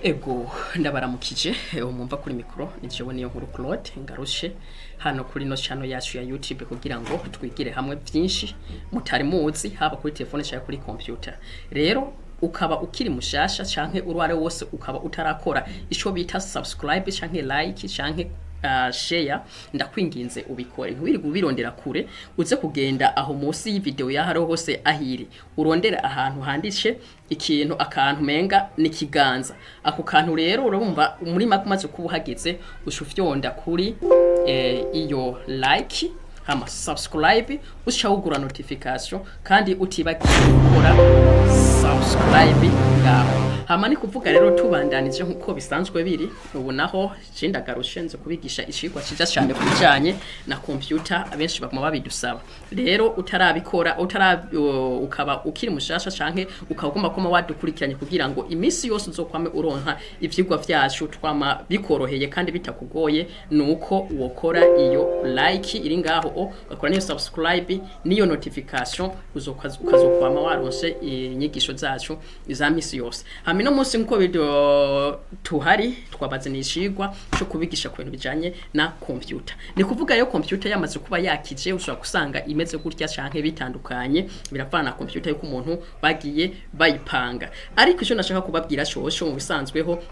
Ego, ndabaramukije. Mwumva kuri mikoro ni jewe Niyo Nkuru Claude, ngarushe hano kuri no channel yacu ya YouTube kugira ngo twigire hamwe byinshi mutari muzi, haba kuri telefone cyangwa kuri computer. Rero ukaba ukiri mushasha canke urware wose, ukaba utarakora ico bita subscribe canke like canke share, ndakwinginze ubikore. Ntiwirirwe ubirondera kure, uze kugenda aho munsi y'ivideo yahariho hose ahiri, urondere ahantu handitse ikintu, akantu menga ni kiganza. Ako kantu rero, urumva muri make umaze kuba uhageze, uca ufyonda kuri iyo like hama subscribe, uca wugura notification kandi utibagiye gukora subscribe ngaho. Hama ni kuvuga rero, tubandanije nkuko bisanzwe biri, ubu naho je ndagarushe nze kubigisha icigwa ciza cyane ku bijanye na computer. Abenshi baguma babidusaba. Rero utarabikora, utara ukaba ukiri mushasha canke ukaba ugomba kuma wadukurikiranye kugira ngo iminsi yose uzokwame uronka ivyigwa vyacu twama bikoroheye kandi bitakugoye, nuko wokora iyo like iri ngaho, o ugakora niyo subscribe niyo notification, ukazokwama waronse inyigisho zacu za misi yose. Hama ino munsi nkuko bido tuhari, twabazaniye icigwa cyo kubigisha ku bintu bijanye na computer. Ni kuvuga rero, computer yamaze kuba yakije, ushobora gusanga imeze gutya canke bitandukanye, biravana na computer yuko umuntu bagiye bayipanga. Ariko icyo nashaka kubabwira cosho, mu bisanzweho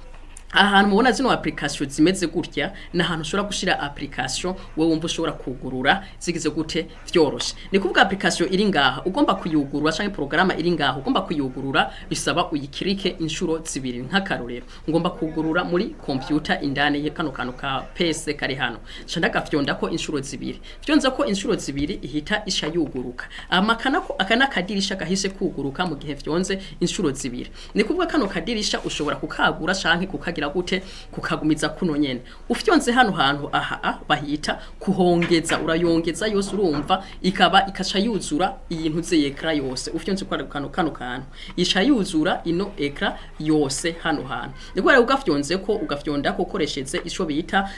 ahantu mubona zino application zimeze gutya, ni ahantu ushobora gushira application wowe wumva ushobora kugurura zigize gute vyoroshe. Ni kuvuga, application iri ngaha ugomba kuyugurura, canke programa iri ngaha ugomba kuyugurura, bisaba uyikirike inshuro zibiri. Nk'akarorero, ngomba kugurura muri computer indani ye kano kantu ka PC kari hano, nca ndagafyonda ko inshuro zibiri. Fyonza ko inshuro zibiri, ihita isha yuguruka. Amakana ko aka nakadirisha gahise kuguruka mu gihe fyonze inshuro zibiri. Ni kuvuga, kano kadirisha ushobora kukagura canke kukagira gute, kukagumiza kuno nyene. Ufyonze hano hantu aha a bahita kuhongeza, urayongeza yose, urumva ikaba ikaca yuzura iyi ntuze écran yose. Ufyonze kwa kano kantu, ica yuzura ino écran yose hano hantu. Niko rero ugafyonze ko, ugafyonda ko ukoresheje ico bita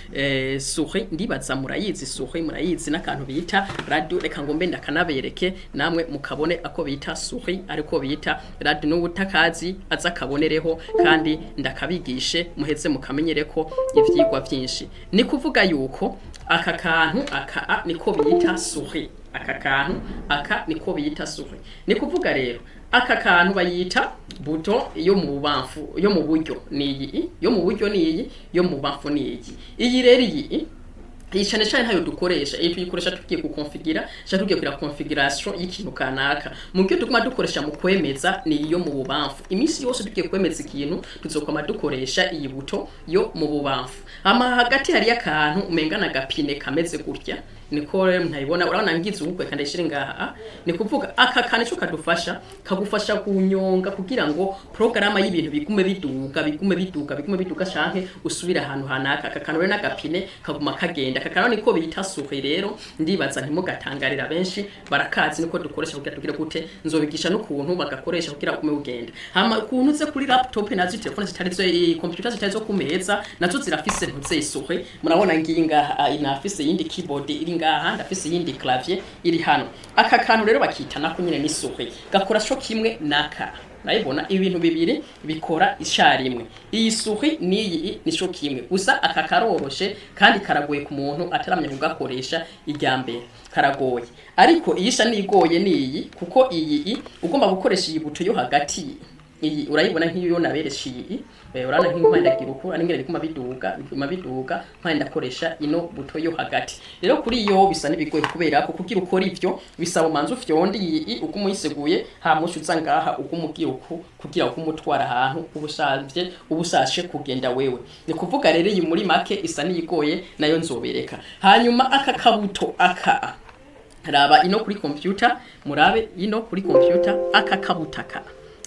souris. Ndibaza murayizi souris, murayizi n'akantu bita radio. Reka ngo mbe ndakanabereke namwe mukabone ako bita souris, ariko bita radio, n'ubutakazi aza kabonereho kandi ndakabigishe, muheze mukamenyere ko ivyigwa vyinshi. Ni kuvuga yuko aka kantu aka a niko bita souris, aka kantu aka niko bita souris. Ni kuvuga rero, aka kantu bayita bouton yo mu bubamfu, yo mu buryo ni iyi, yo mu buryo ni iyi, yo mu bubamfu ni iyi. Iyi rero, iyi cyane cyane ntayo dukoresha. Iyi tuyikoresha tugiye gukonfigira cyangwa tugiye kugira configuration y'ikintu kanaka. Mu byo tuguma dukoresha mu kwemeza ni iyo mu bubamfu. Iminsi yose tugiye kwemeza ikintu, tuzokwama dukoresha iyi bouton yo mu bubamfu. Ama hagati hari akantu umenga na gapine kameze gutya, niko rero ntayibona. Urabona ngize ubukwe kandi ishire ngaha. Ni kuvuga, aka kantu cyo kadufasha, kagufasha kunyonga kugira ngo programa y'ibintu bigume biduga, bigume biduga, bigume biduga, canke usubira ahantu hanaka. Aka kantu rero n'agapine kaguma kagenda. Aka kantu niko bita souris. Rero ndibaza ntimugatangarira, benshi barakazi, niko dukoresha kugira tugire gute. Nzobigisha n'ukuntu bagakoresha kugira ugume ugenda. Hama ukuntu uze kuri laptop nazo, telefone zitari zo, computer zitari zo kumeza, nazo zirafise ntuze souris. Murabona ngiyi ngaha inafise yindi keyboard iri ngaha, ndafise yindi clavier iri hano. Aka kantu rero bakita nako nyine ni souris, gakora co kimwe naka. Nayibona ibintu bibiri bikora icarimwe. Iyi souris n'iyi ni co kimwe, gusa aka karoroshe kandi karagoye ku muntu ataramenya kugakoresha. Irya mbere karagoye, ariko iyisha nigoye niyi, kuko iyi ugomba gukoresha iyi bouton yo hagati. Iyi urayibona nk'iyo naberesha iyi, urabona nk'iyo ndagira uku ari ngere biguma biduga, biguma biduga, mpande ndakoresha ino bouton yo hagati. Rero kuri iyo bisa n'ibigoye, kubera ko kugira ukora ivyo bisaba umanza ufyonde iyi uko umuyiseguye, hama uza ngaha uguma ugira uku kugira uko umutwara ahantu ubushavye ubusashe kugenda wewe. Ni kuvuga rero, iyi muri make isa n'iyigoye, nayo nzobereka. Hanyuma aka kabuto aka, raba ino kuri computer, murabe ino kuri computer, aka kabutaka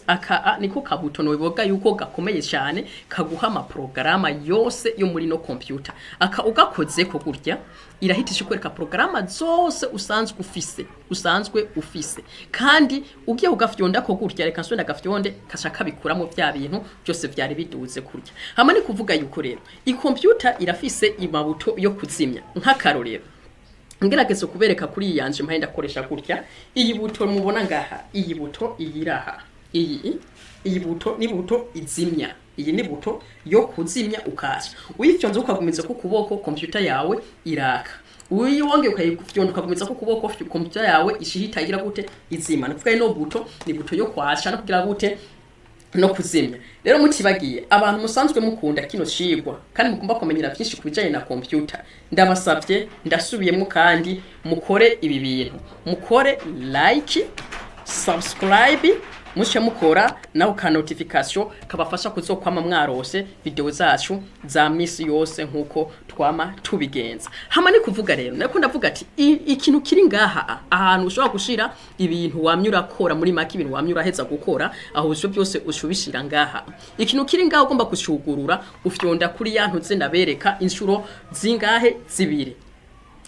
aka a, niko kabuto nobivuga yuko gakomeye cyane, kaguha amaprograma yose yo muri no computer. Aka ugakoze ko gutya, irahitisha ikwereka programa zose usanzwe ufise. Kandi ugiye ugafyonda ko gutya, reka nsubire ndagafyonde, kaca kabikuramo bya bintu byose vyari biduze kurya. Hama ni kuvuga yuko rero i computer irafise imabuto yo kuzimya. Nk'akarorero, ngerageza kubereka kuri iyi yanje mpaye ndakoresha gutya, iyi bouton mubona ngaha, iyi bouton iyi iraha, iyi bouton ni bouton izimya. Iyi ni bouton yo kuzimya ukatsa. Uyifyonze ukagumiza ku kuboko, computer yawe iraka. Uyi wongeye ukayifyonda ukagumiza ku kuboko, computer yawe ishihita igira gute? Izima. Ni kuvuga ino bouton ni bouton yo kwatsa no kugira gute? No kuzimya. Rero mutibagiye, abantu musanzwe mukunda kino cigwa kandi mugomba kumenyera byinshi ku bijanye na computer, ndabasavye, ndasubiyemo kandi, mukore ibi bintu: mukore like, subscribe, muce mukora naho ka notification kabafasha kuzokwama mwarose video zacu za misi yose nkuko twama tubigenza. Hama ni kuvuga rero, nako ndavuga ati ikintu kiri ngaha, ahantu ushobora gushira ibintu wamye urakora, muri make ibintu wamye uraheza gukora, aho ivyo byose ushubishira ngaha. Ikintu kiri ngaha ugomba kucugurura, ufyonda kuri ya ntuze ndabereka inshuro zingahe? Zibiri.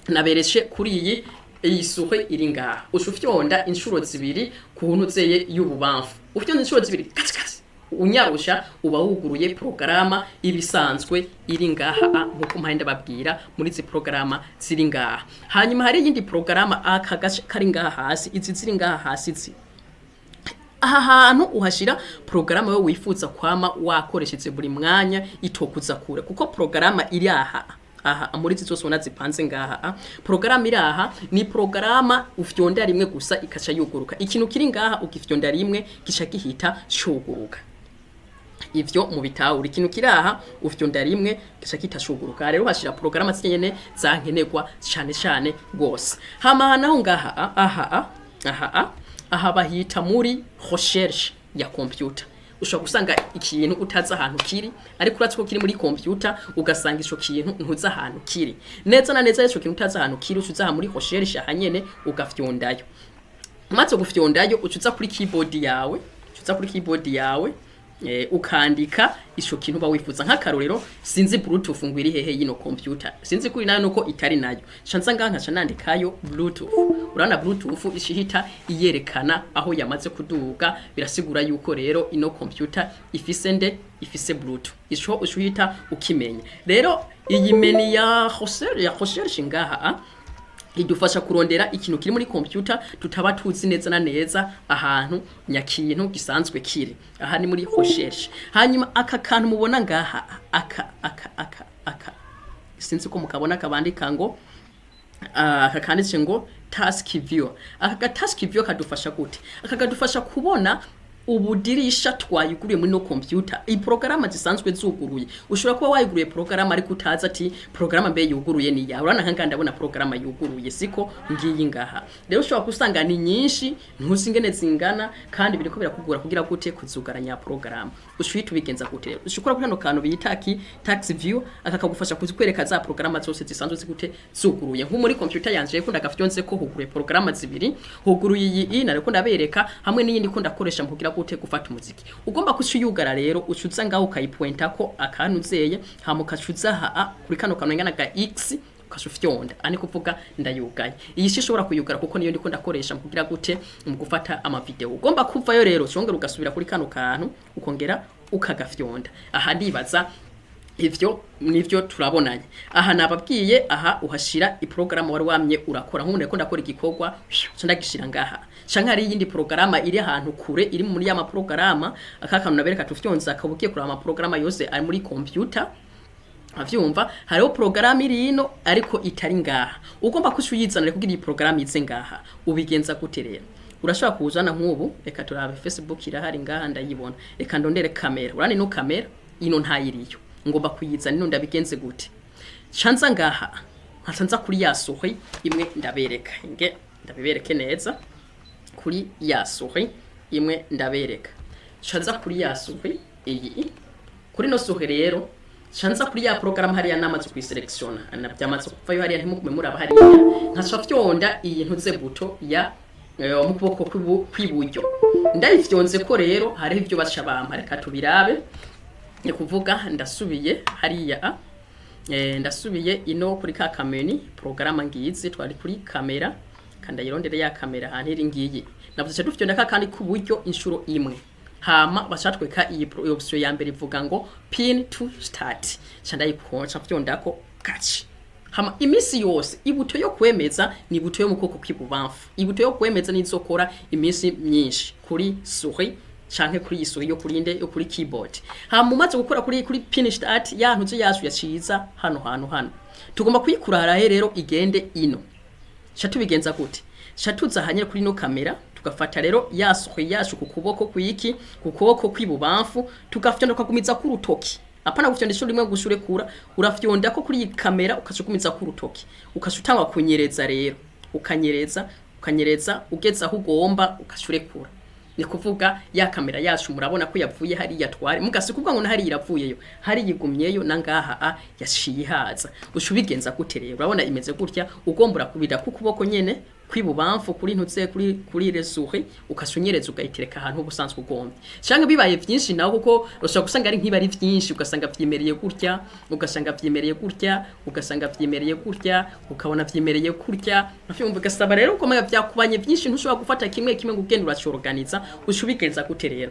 Nabereshe kuri iyi souris iri ngaha, uca ufyonda inshuro zibiri ku ntuzeye y'ububamfu. Ufyonda inshuro zibiri, kati kati, unyarusha, uba wuguruye porogaramu ibisanzwe iri ngaha, nkuko mpaye ndababwira muri izi porogaramu ziri ngaha. Hanyuma hari iyindi porogaramu, aka gace kari ngaha hasi, izi ziri ngaha hasi zi aha hantu uhashira porogaramu we wifuza kwama wakoresheje buri mwanya itokuza kure, kuko porogaramu iri aha muri izi zose ubona zipanze ngaha, porogaramu iri aha ni porogaramu ufyonda rimwe gusa ikaca yuguruka. Ikintu kiri ngaha ugifyonda rimwe gica gihita cuguruka. Ivyo mu bitahura, ikintu kiri aha ufyonda rimwe gica gihita cuguruka. Rero uhashira porogaramu nyene zankenerwa cane cane gose. Hama naho ngaha aha bahita muri recherche ya computer. Ushobora gusanga ikintu utazi ahantu kiri, ariko uratse ko kiri muri computer, ugasanga ico kintu ntuzi ahantu kiri neza na neza. Ico kintu utazi ahantu kiri, uca uza aha muri recherche aha nyene, ugafyondayo. Umaze gufyondayo, uca uza kuri keyboard yawe, uca uza kuri keyboard yawe, ukandika ico kintu uba wifuza. Nk'akarorero, sinzi Bluetooth ngo iri hehe yino computer, sinzi kuri nayo nuko itari nayo, nca ngaha nkaca nandikayo Bluetooth. Urabona Bluetooth ishihita iyerekana aho yamaze kuduga. Birasigura yuko rero ino computer ifise nde? Ifise Bluetooth. Ico ushihita ukimenya. Rero iyi menu ya recherche ngaha idufasha kurondera ikintu kiri muri computer tutaba tuzi neza na neza ahantu nyakintu gisanzwe kiri. Aha ni muri recherche. Hanyuma aka kantu mubona ngaha, aka sinzi ko mukabona, kabandika ngo aka kanditse ngo task view. Aka ga task view kadufasha gute? Aka kadufasha kubona ubudirisha twayiguruye muri no computer, iyi porogaramu zisanzwe zuguruye. Ushobora kuba wayiguruye porogaramu ariko utazi ati porogaramu mbe yuguruye ni yawe. Urabona nka ndabona porogaramu yuguruye, siko? Ngiyi ngaha. Rero ushobora gusanga ni nyinshi, ntuzi ingene zingana, kandi biriko birakugora kugira gute? Kuzugaranya porogaramu. Ushobora ubigenza gute rero? Ushobora kuri hano kantu bita ki task view, aka kagufasha kuzikwereka za porogaramu zose zisanzwe zigute? Zuguruye. Nko muri computer yanje ko ndagafyonze ko huguruye porogaramu zibiri: huguruye iyi nariko ndabereka hamwe n'iyindi ko ndakoresha mu kugira gute? Gufata umuziki. Ugomba kuciyugara rero, ucuza ngaho ukayipointa ko akantu uzeye, hama ukacuza ha kuri kano kantu ngana ga x, ukashufyonda ani kuvuga ndayugaye. Iyi si ishobora kuyugara kuko niyo ndiko ndakoresha mu kugira gute? Mu gufata ama video. Ugomba kuvayo rero, ucongera ugasubira kuri kano kantu, ukongera ukagafyonda. Aha ndibaza ivyo nivyo turabonanye. Aha nababwiye, aha uhashira iprogaramu wari wamye urakora. Nk'ubu ndiko ndakora igikorwa, nca ndagishira ngaha, canke hari iyindi porogaramu iri ahantu kure iri muri ya maporogaramu. Aka kantu nabereka tufyonza akaba ugiye kuraba amaporogaramu yose ari muri computer. Avyumva, hariho porogaramu iri ino ariko itari ngaha, ugomba kuca uyizanira kugira iyi porogaramu ize ngaha. Ubigenza gute rero? Urashobora kuzana nk'ubu, reka turabe, Facebook irahari ngaha, ndayibona. Reka ndondere kamera. Urabona ino kamera ino ntayiriyo, ngomba kuyizana ino, ndabigenze gute? Canza ngaha, nkaca nza kuri ya souris imwe ndabereka, nge ndabibereke neza kuri ya souris imwe ndabereka. Canza kuri ya souris iyi, kuri no souris rero, canza kuri ya porogaramu hariya namaze kuyiselectiona, na byamaze kuvayo hariya, ntimugume muraba hariya. Nkaca fyonda iyi ntuze bouton ya mu kuboko kw'iburyo. Ndayifyonze ko rero hariho ibyo baca bampa, reka tubirabe. Ni kuvuga ndasubiye hariya, ndasubiye ino kuri ka ka menu, porogaramu ngizi, twari kuri kamera, kandayirondere ya kamera ahantu iri ngiyi. Navuze dufyonda ka kandi k'uburyo inshuro imwe, hama bacatweka iyi option ya mbere ivuga ngo "Pin to start". Ca ndayikonca, fyondako kaci. Hama iminsi yose i bouton yo kwemeza ni bouton yo mu kuboko kw'ibubamfu. I bouton yo kwemeza nizokora iminsi myinshi kuri souris. Canke kuri iyi souris yo kuri nde, yo kuri keyboard. Hama umaze gukora kuri pin start, ya ntuze yacu yaciza hano hantu. Hano tugomba kuyikura harahe rero igende ino. Sha tubigenza gute? Sha tuza hanye kuri no kamera, tugafata rero ya souris yacu ku kuboko kwiki, ku kuboko kw'ibubamfu, tugafyonda, tukagumiza ku rutoki. Apana gufyonda inshuro rimwe gusa urekura, urafyonda ko kuri iyi kamera, ukaca ku rutoki, ukaca utangwa kunyereza rero, ukanyereza, ukanyereza, ugeze aho ugomba ukaca urekura. Ni kuvuga ya kamera yacu murabona ko yavuye hariya twari mugasi, kuvuga ngo hariya iravuyeyo, hari yigumyeyo na ngaha a yaciye ihaza. Uca ubigenza gute rero? Urabona imeze gutya, ugomba urakubira ku kuboko nyene kw'ibubamfu kuri ntutse kuri la souris, ukasunyereza, ugayitereka ahantu ubusanzwe ugombye. Canke bibaye vyinshi naho, kuko ushobora gusanga ari nk'iba ari vyinshi, ugasanga vyimereye gutya, ugasanga vyimereye gutya, ugasanga vyimereye gutya, ukabona vyimereye gutya, uravyumva? Ugasaba rero ukomeye vyakubanye vyinshi, ntushobora gufata kimwe kimwe ngo ugende uracorganiza. Uca ubigenza gute rero?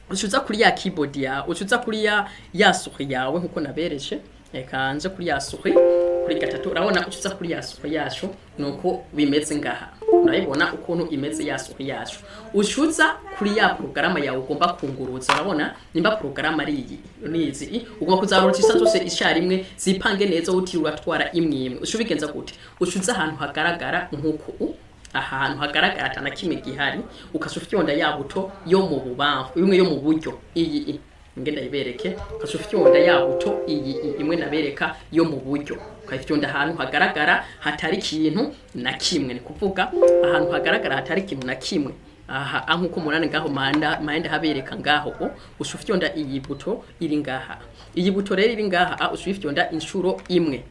Ucuza kuri ya keyboard ya, ucuza kuri ya souris yawe nkuko nabereje. Reka nje kuri ya souris kuri gatatu. Urabona, ucuza kuri ya souris yacu, nuko bimeze ngaha. Urayibona ukuntu imeze ya souris yacu. Ucuza kuri ya porogaramu yawe ugomba kunguruza. Urabona nimba porogaramu ari iyi nizi, ugomba kuzarurutisa zose icyarimwe, zipange neza, utiriwe uratwara imwe imwe. Uca ubigenza gute? Ucuza ahantu hagaragara nkuko ahantu hagaragara atana kimwe gihari, ukaca ufyonda ya bouton yo mu bubamfu, imwe yo mu buryo, iyi nge ndayibereke. Ukaca ufyonda ya bouton iyi imwe nabereka yo mu buryo, ukayifyonda ahantu hagaragara hatari ikintu na kimwe. Ni kuvuga ahantu hagaragara hatari ikintu na kimwe aha, nkuko murane ngaho manda manda habereka ngaho. O uca ufyonda iyi bouton iri ngaha. Iyi bouton rero iri ngaha, uca uyifyonda inshuro imwe.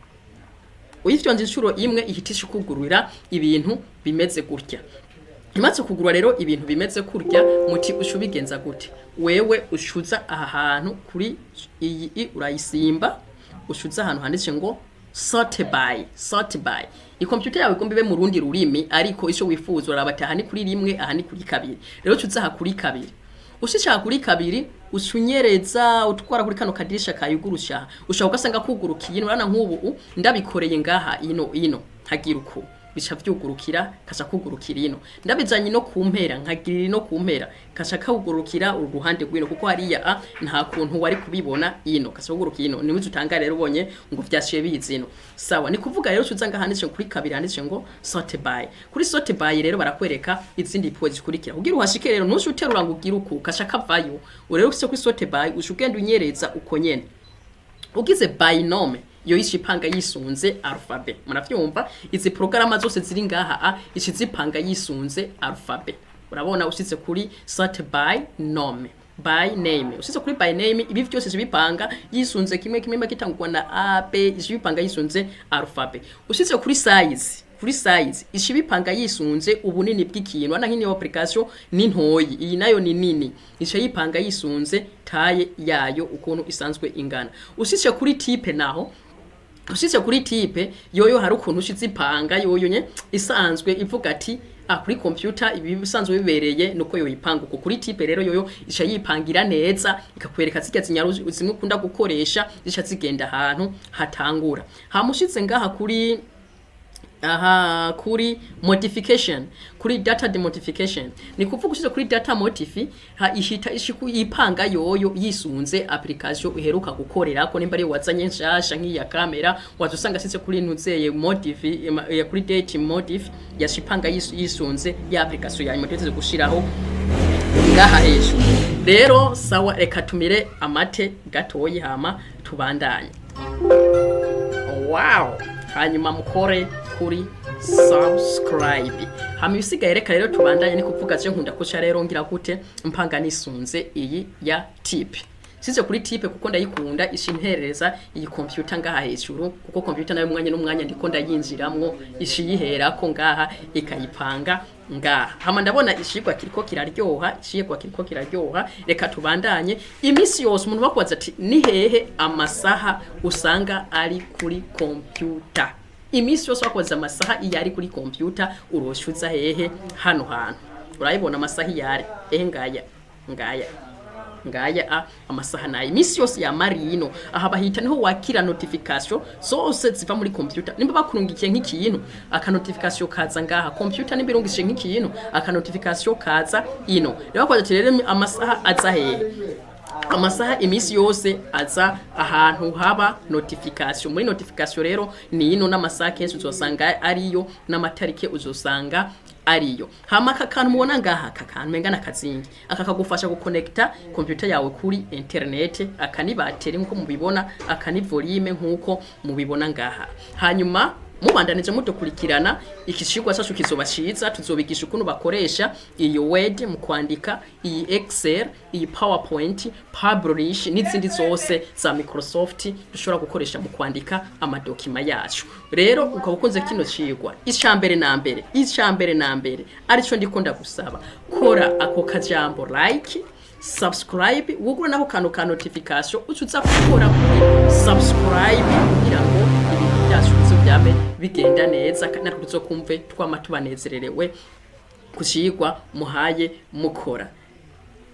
Uyifyonze inshuro imwe, ihitisha kugurura ibintu bimeze gutya. Imaze kugura rero ibintu bimeze kurya, muti uca ubigenza gute? Wewe ushuza aha hantu kuri iyi i, urayisimba, ushuza ahantu handitse ngo sort by. Sort by, ikompyuta yawe igomba ibe mu rundi rurimi, ariko ico wifuza uraba ati aha ni kuri rimwe, aha ni kuri kabiri. Rero ucuza aha kuri kabiri. Ushishaka kuri kabiri, usunyereza utwara kuri kano kadirisha kayugurusha, ushaka ugasanga kugurukiye. Urabona nk'ubu ndabikoreye ngaha ino ino, nkagira uku, bica vyugurukira, kaca kugurukira ino. Ndabizanye no ku mpera, nkagirira ino ku mpera, kaca kugurukira uruhande rwino, kuko hariya a nta kuntu wari kubibona ino, kaca kugurukira ino. Niwe utanga rero ubonye ngo vyashiye biza ino. Sawa, ni kuvuga rero ucuza ngaha handitse kuri kabiri, handitse ngo sort by. Kuri sort by rero barakwereka izindi po zikurikira. Kugira uhashike rero, ntuce uterura ngo ugire uku, kaca kavayo. Rero ufise kuri sort by, uca ugenda unyereza uko nyene. Ugize by name, yo ishipanga yisunze alphabet. Muravyumva, izi programa zose ziri ngaha a ici zipanga yisunze alphabet. Urabona ushitse kuri sort by name, by name, ushitse kuri by name, ibi vyose bipanga yisunze kimwe kimwe gitangwa na A B, bipanga yisunze alphabet. Ushitse kuri size, kuri size ishibipanga yisunze ubunini bw'ikintu. Ana nk'ino application ni ntoyi, iyi nayo ni nini, ica yipanga yisunze taille yayo ukuntu isanzwe ingana. Ushitse kuri type naho, ushitse kuri type yoyo hari ukuntu ushize ipanga yoyo nye isanzwe ivuga ati ah, kuri computer ibi bisanzwe bibereye nuko yoyipanga uko. Kuri type rero yoyo ica yipangira neza, ikakwereka zirya zinyaru zimwe ukunda gukoresha, zica zigenda ahantu hatangura. Hamushitse ngaha kuri aha kuri modification, kuri data demodification, ni kuvuga ushize kuri data modify ha ishita ishiku ipanga yoyo yisunze application uheruka gukorera ko, nimba ari wazanye nshasha nk'iya kamera, waza usanga ashitse kuri ntuzeye modify ya kuri date modify, yashipanga yisunze ya application ya nyuma gushiraho ngaha hejuru. Rero sawa, reka tumire amate gatoyi hama tubandanye. Wow, hanyuma mukore kuri subscribe, hama ibisigaye reka rero tubandanye. Ni kuvuga je nkunda kuca rero ngira gute? Mpanga nisunze iyi ya type. Size kuri type kuko ndayikunda, ishinterereza iyi computer ngaha hejuru, kuko computer nayo umwanya n'umwanya ndiko ndayinjiramwo, ishiyiherako ngaha ikayipanga ngaha. Hama ndabona ishigwa kiriko kiraryoha, ishigwa kiriko kiraryoha. Reka tubandanye. Imisi yose umuntu bakubaza ati ni hehe amasaha usanga ari kuri computer, imisi yose bakubaza amasaha iyo ari kuri computer, uroshuza hehe? Hano hantu urayibona amasaha iyo ari ehe, ngaya ngaya. Ngaya a amasaha nayo iminsi yose ya marino. Aha bahita niho wakira notification zose ziva muri computer. Nimba bakurungikiye nk'ikintu, aka notification kaza ngaha. Computer nimba irungishije nk'ikintu, aka notification kaza ino. Rero bakoze ati rero amasaha aza hehe? Amasaha iminsi yose aza ahantu haba notification. Muri notification rero ni ino, n'amasaha kenshi uzosanga ariyo, n'amatariki uzosanga ariyo. Hama aka kantu mubona ngaha, aka kantu menga nakazingi, aka kagufasha guconnecta computer yawe kuri internet. Aka ni battery nkuko mubibona, aka ni volume nkuko mubibona ngaha. Hanyuma mubandanije mudukurikirana, iki cigwa cacu kizoba ciza. Tuzobigisha ukuntu bakoresha iyi Word mu kwandika, iyi Excel, iyi PowerPoint, Publish n'izindi zose za Microsoft dushobora gukoresha mu kwandika amadokima yacu. Rero ukaba ukunze kino cigwa, icambere na mbere, icambere na mbere arico ndiko ndagusaba, kora ako kajambo like, subscribe, wugure nako kantu ka notification, ucuza gukora kuri subscribe kugira ngo ibintu byacu bizo byame bigenda neza, natwe tuzokumve twama tubanezererewe ku cigwa muhaye mukora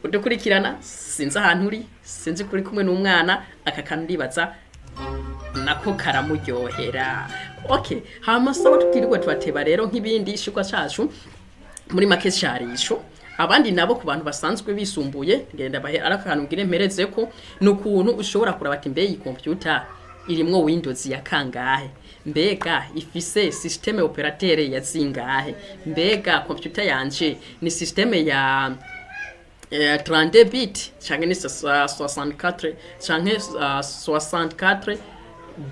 udukurikirana. Sinzi ahantu uri, sinzi kuri kumwe n'umwana, aka kantu ndibaza nako karamuryohera. Okay, hama sawa, tutirirwa tubateba rero nk'ibindi, ishigwa cacu muri make carisho. Abandi nabo, ku bantu basanzwe bisumbuye, ngenda bahe arakantu ngire mpereze ko ni ukuntu ushobora kuraba ati: mbe iyi computer irimwo Windows ya kangahe? Mbega ifise système opérateur ya zingahe? Mbega computer yanje ni système ya 32 bit canke ni 64 canke 64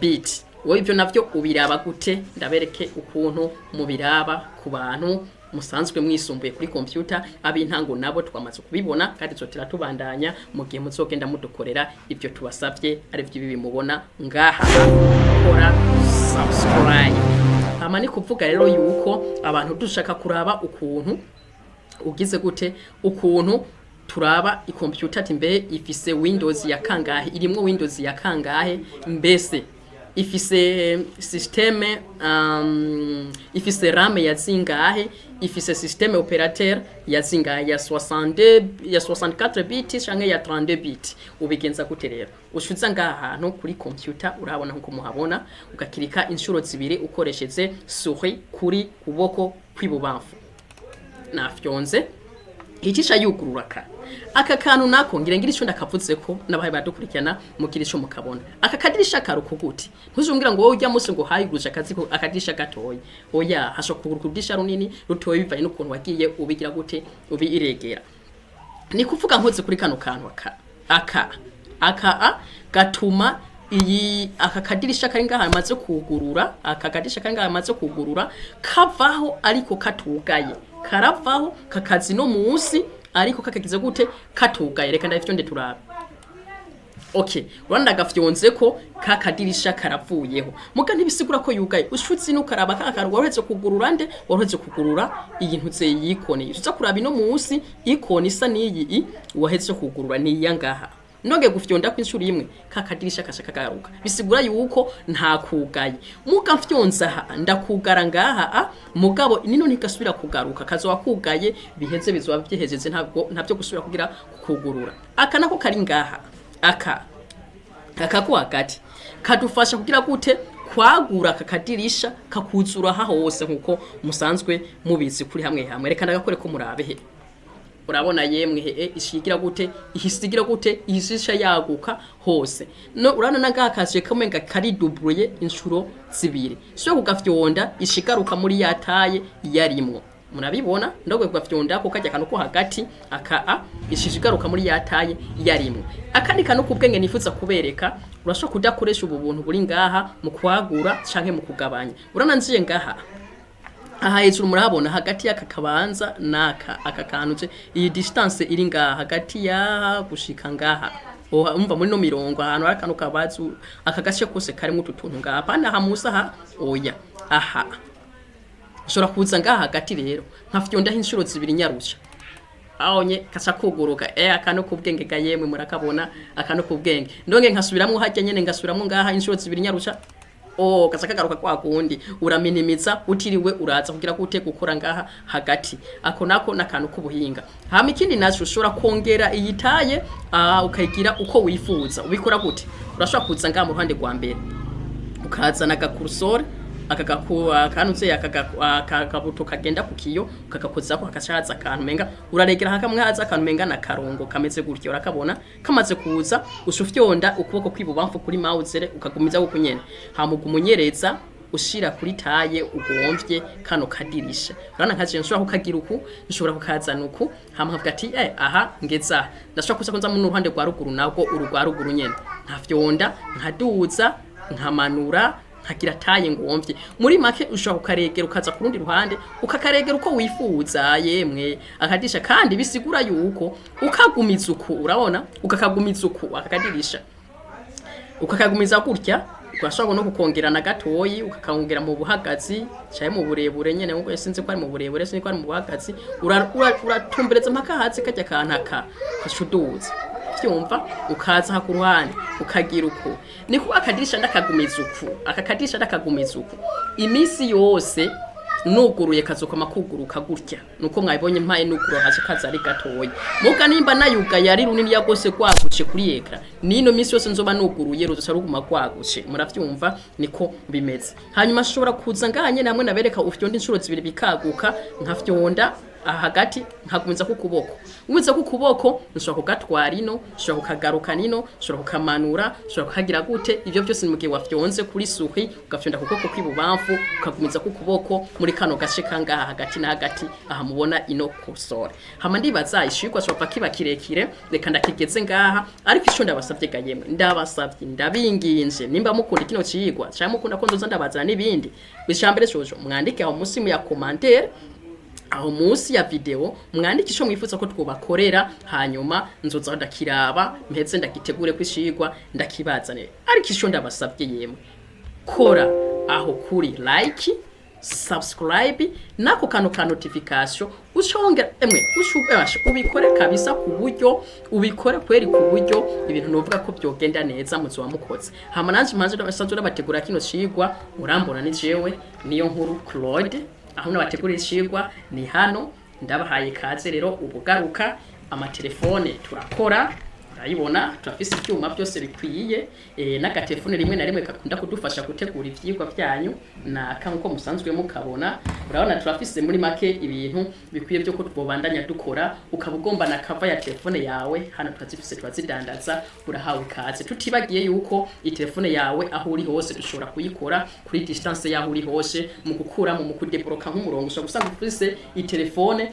bit? Wowe ivyo navyo ubiraba gute? Ndabereke ukuntu mubiraba ku bantu musanzwe mwisumbuye kuri computer. Ab'intango nabo twamaze kubibona, kandi tuzotera tubandanya mu gihe muzogenda mudukorera ivyo tubasavye, ari vyo ibi mubona ngaha, kora subscribe. Hama ni kuvuga rero yuko abantu dushaka kuraba ukuntu ugize gute, ukuntu turaba icomputer ati mbe ifise Windows ya kangahe, irimwo Windows ya kangahe, mbese ifise système, ifise RAM ya zingahe, ifise système opérateur ya zingahe, ya 62, ya 64 bit canke ya 32 bit, ubigenza gute? Rero ushuza ngaha hantu kuri computer, urabona nkuko muhabona, ugakirika inshuro zibiri ukoresheje souris kuri kuboko kw'ibubamfu. Nafyonze, icisha yugurura aka kantu nako ngira ico ndakavuze ko nabahaye badukurikirana mugira ico mukabona. Aka kadirisha karuko gute? Ntuzumbwira ngo wowe ujya musi ngo hayuguruje akazi ko akadirisha gatoya. Oya, hasho kugura kudirisha runini, rutoya, bivanye n'ukuntu wagiye ubigira gute, ubiregera. Ni kuvuga nkoze kuri kano kantu aka a gatuma iyi aka kadirisha kari ngaha amaze kugurura, aka kadirisha kari ngaha amaze kugurura kavaho ariko katugaye, karavaho kakazi no munsi ariko kakagize gute? Katugaye. Reka ndabifyonde turabe. Okay, urabona gafyonze ko ka kadirisha karavuyeho, muga ntibisigura ko yugaye. Ushutse nukaraba ka kantu waruhetse kugurura nde, waruhetse kugurura iyi ntuze yikone, uza kuraba ino munsi icône isa n'iyi i wahetse kugurura ni iya ngaha. Nonge gufyonda ko inshuro imwe, ka kadirisha kasha kagaruka, bisigura yuko nta kugaye. Muga mfyonza aha ndakugara ngaha a mugabo nino ntigasubira kugaruka, kazoba kugaye biheze, bizoba byihezeze, ntabwo ntabyo gusubira kugira kugurura. Aka nako kari ngaha, aka ko hagati kadufasha kugira gute? Kwagura aka kadirisha kakuzura aha hose nkuko musanzwe mubizi kuri hamwe hamwe. Reka ndagakore ko murabe he. Urabona yemwe he ishigira gute, ihisigira gute, ihisisha yaguka hose. No urabona nagakaje kamenga kari dubruye inshuro zibiri, so kugafyonda ishigaruka muri yataye yarimwo. Murabibona, ndogwe kugafyonda ko kajya kantu ko hagati aka a ishigaruka muri yataye yarimwo. Akandi kantu kubwenge nifuza kubereka, urashobora kudakoresha ubu buntu buri ngaha mu kwagura canke mu kugabanya. Urana nziye ngaha aha hejuru, murabona hagati y'aka kabanza n'aka aka kantu je iyi distance iri ngaha hagati yaha gushika ngaha. Oha, umva muri no mirongo ahantu hari akantu kabazu, aka gace kose karimo utu tuntu ngaha, pana aha musa aha, oya, aha ushobora kuza ngaha hagati rero nkafyondaho inshuro zibiri nyarusha ahonye kaca kuguruka. Akano kubwenge ga yemwe, murakabona akano kubwenge. Ndonge nkasubiramwo hajya nyene, ngasubiramwo ngaha inshuro zibiri nyarusha. Oh, kaca kagaruka kwa kundi. Uraminimiza utiriwe uraza kugira ko ute gukora ngaha hagati. Ako nako nakantu k'ubuhinga. Hama ikindi naco, ushobora kongera iyi taille, ukayigira uko wifuza. Ubikora gute? Urashobora kuza ngaha mu ruhande rwa mbere, ukazana agacurseur, aka akabuto kagenda ku kiyo, ukagakozako, hakacaza akantu menga uraregera, hakamwe haza akantu menga na karongo kameze gutyo. Urakabona kamaze kuza, uca ufyonda ukuboko kw'ibubamfu kuri mouse, ukagumiza uko nyene, hama ugumunyereza ushira kuri taille ugomvye kano kadirisha. Urabona nka je nshobora kukagira uku, nshobora kukazana uku, hama nkavuga ati aha ngeza. Ndashobora kuza kunza mu ruhande rwa ruguru, nabwo uru rwa ruguru nyene, nkafyonda, nkaduza, nkamanura, nkagira taille ngomvye. Muri make ushobora kukaregera, ukaza ku rundi ruhande ukakaregera uko wifuza. Yemwe, akadisha kandi bisigura yuko ukagumiza uku, urabona, ukakagumiza uku akakadirisha, ukakagumiza gutya, urashobora no kukongera na gatoyi, ukakongera mu buhagazi cyangwa mu burebure nyene, nkuko sinzi ko ari mu burebure, sinzi ko ari mu buhagazi. Uratumbereza mpaka hasi kajya kantaka kashuduza vyumva, ukaza ha ku ruhande ukagira uku. Niko akadirisha ndakagumiza uku, aka kadirisha ndakagumiza uku iminsi yose nuguruye, kazokoma kuguruka gutya. Nuko mwabibonye mpaye nuguru haje kaza ari gatoya, muga nimba nayugaye ari runini yagose kwagutse kuri écran, nino minsi yose nzoba nuguruye ruzoca ruguma kwagutse. Muravyumva niko bimeze. Hanyuma nshobora kuza ngaha nyene hamwe nabereka ufyonda inshuro zibiri bikaguka, nkafyonda aha hagati, nkagumiza ku kuboko, ngumiza ku kuboko, nshobora kugatwara ino, nshobora kukagaruka nino, nshobora kukamanura, nshobora kukagira gute. Ivyo byose ni mu gihe wafyonze kuri souris, ugafyonda ku kuboko kw'ibubamfu, ukagumiza ku kuboko muri kano gace kangaha hagati na hagati aha mubona ino curseur. Hama ndibaza ishikwa copfa kiba kirekire, reka ndakigeze ngaha. Ariko ico ndabasavye ga yemwe, ndabasavye, ndabinginze, nimba mukunda kino cigwa cyangwa mukunda ko nzoza ndabazana n'ibindi, icambere cojo mwandike aho musi mu ya commentaire, aho munsi ya video, mwandike ico mwifuza ko twobakorera, hanyuma nzoza ndakiraba, mpeze ndagitegure kwishigwa ndakibazane. Ariko ico ndabasabye yemwe, kora aho kuri like, subscribe nako kantu ka notification, ucongera emwe ucubasha ubikore kabisa, ku buryo ubikore kweri, ku buryo ibintu novuga ko byogenda neza muzoba mukoze. Hama nanje mpanze ndabasanzwe ndabategura kino cigwa, urambona ni jewe Niyo Nkuru Claude, aho nabategurira icigwa ni hano. Ndabahaye kaze rero. Ubugaruka amatelefone turakora, urayibona, turafise ibyuma byose bikwiye, n'agatelefone rimwe na rimwe kakunda kudufasha gutegura ivyigwa byanyu naka nkuko musanzwe mukabona. Urabona turafise muri make ibintu bikwiye byo ko twobandanya dukora. Ukaba ugomba na cover ya telefone yawe, hano turazifise, turazidandaza, urahawe ikaze. Tutibagiye yuko itelefone yawe aho uri hose dushobora kuyikora kuri distance yaho uri hose, mu gukuramo, mu kudebloka nk'umurongo. Ushobora gusanga ufise itelefone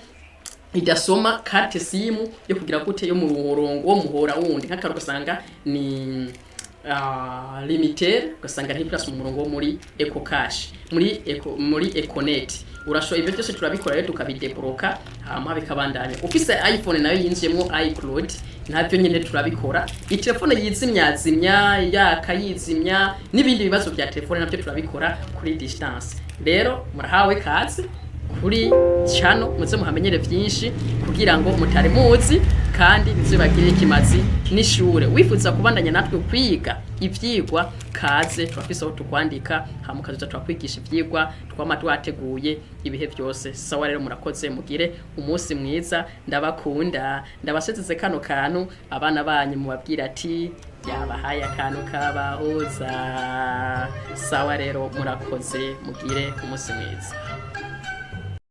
idasoma carte SIM yo kugira gute, yo mu murongo wo muhora wundi, nk'akaro ugasanga ni Lumitel, ugasanga ntiplus mu murongo wo muri EcoCash, muri Eco, muri Econet. Urashoboye, ibyo byose turabikora rero, tukabidebloka hama bikabandanya. Ufise iPhone nayo yinjiyemwo iCloud, nabyo nyene turabikora. Itelefone yizimyazimya, yaka yizimya, n'ibindi bibazo bya telefone nabyo turabikora kuri distance. Rero murahawe kaze kuri channel, muze muhamenyere vyinshi kugira ngo mutari muzi, kandi bizobagirire ikimazi n'ishure. Wifuza kubandanya natwe kwiga ivyigwa, kaze, turafise aho tukwandika, hama ukazoza turakwigisha ivyigwa twama twateguye ibihe byose. Sawa rero, murakoze, mugire umunsi mwiza, ndabakunda. Ndabasezeze kano kantu, abana banyu mubabwira ati yabahaye akantu kabahuza. Sawa rero, murakoze, mugire umunsi mwiza.